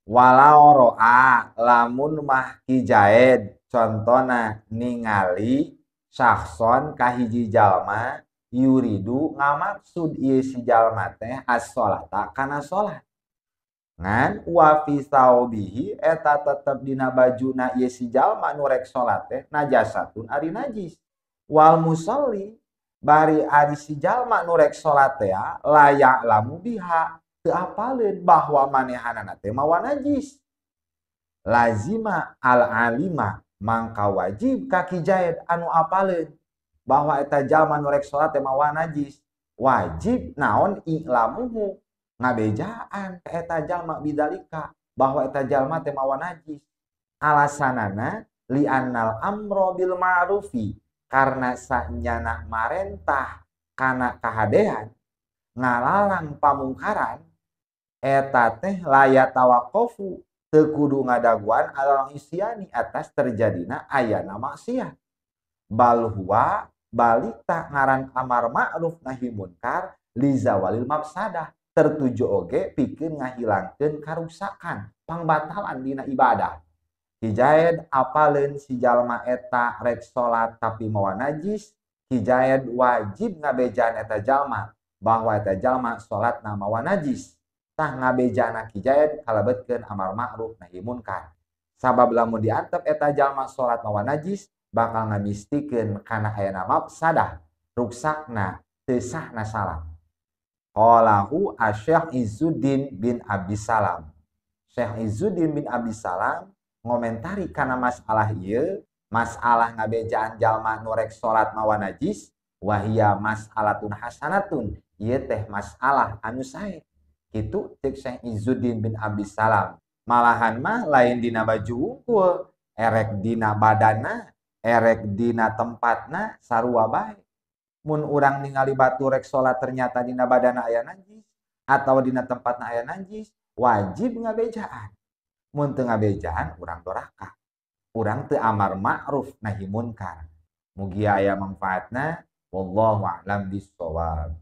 Walau ro'a lamun mah Ki Jaid contona ningali syakhson kahiji jalma yuridu ngamaksud ieu si jalma teh as-sholata kana sholat ngan wa fi saubihi eta tetep dina bajuna ieu si jalma nu rek sholat teh najasatun ari najis wal musalli bari ari si jalma nu rek sholat teh la ya'lamu biha teu apaleun bahwa manehanana teh mawa najis lazima al alima mangka wajib ka Ki Jaid anu apaleun bahwa eta jalma nu rek salat teh mawa najis wajib naon i'lamuhu ngabejaan ka eta jalma bidalika bahwa eta jalma teh mawa najis alasanana li annal amro bil ma'rufi karena sanyana marentah kana kahadean ngalalang pamungkaran eta teh laya tawakofu teu kudu ngadaguan alang isyani atas terjadina ayana maksiat bal huwa balik tak ngaran amar ma'ruf nahi munkar li zawalil mafsadah tertuju oge pikeun ngahilangkeun karusakan pangbatalan dina ibadah. Ki Jaid apaleun si jalma eta rek salat tapi mawa najis, Ki Jaid wajib ngabejaan eta jalma bahwa eta jalma salatna mawa najis. Tah ngabejana Ki Jaid kalebetkeun amar ma'ruf nahi munkar. Sabab lamun diantep eta jalma salat mawa najis bakal ngamistikeun kana ayana mafsadah, ruksakna, teu sahna salat. Qalahu Asy-Syaikh Izzuddin bin Abi Salam. Syekh Izzuddin bin Abi Salam ngomentari kana masalah ieu, masalah ngabejaan jalma nu rek salat mawa najis, wahia mas'alatun hasanatun, ieu teh masalah anu sae. Kitu cek Syekh Izzuddin bin Abi Salam. Malahan mah lain dina baju wungkul, erek dina badana, erek dina tempatna sarua bae. Mun urang ningali batu rek salat ternyata dina badana aya najis atau dina tempatna aya najis, wajib ngabejaan. Mun teu ngabejaan urang doraka. Urang teu amar ma'ruf nahi munkar. Mugia aya manfaatna, wallahu a'lam bissawab.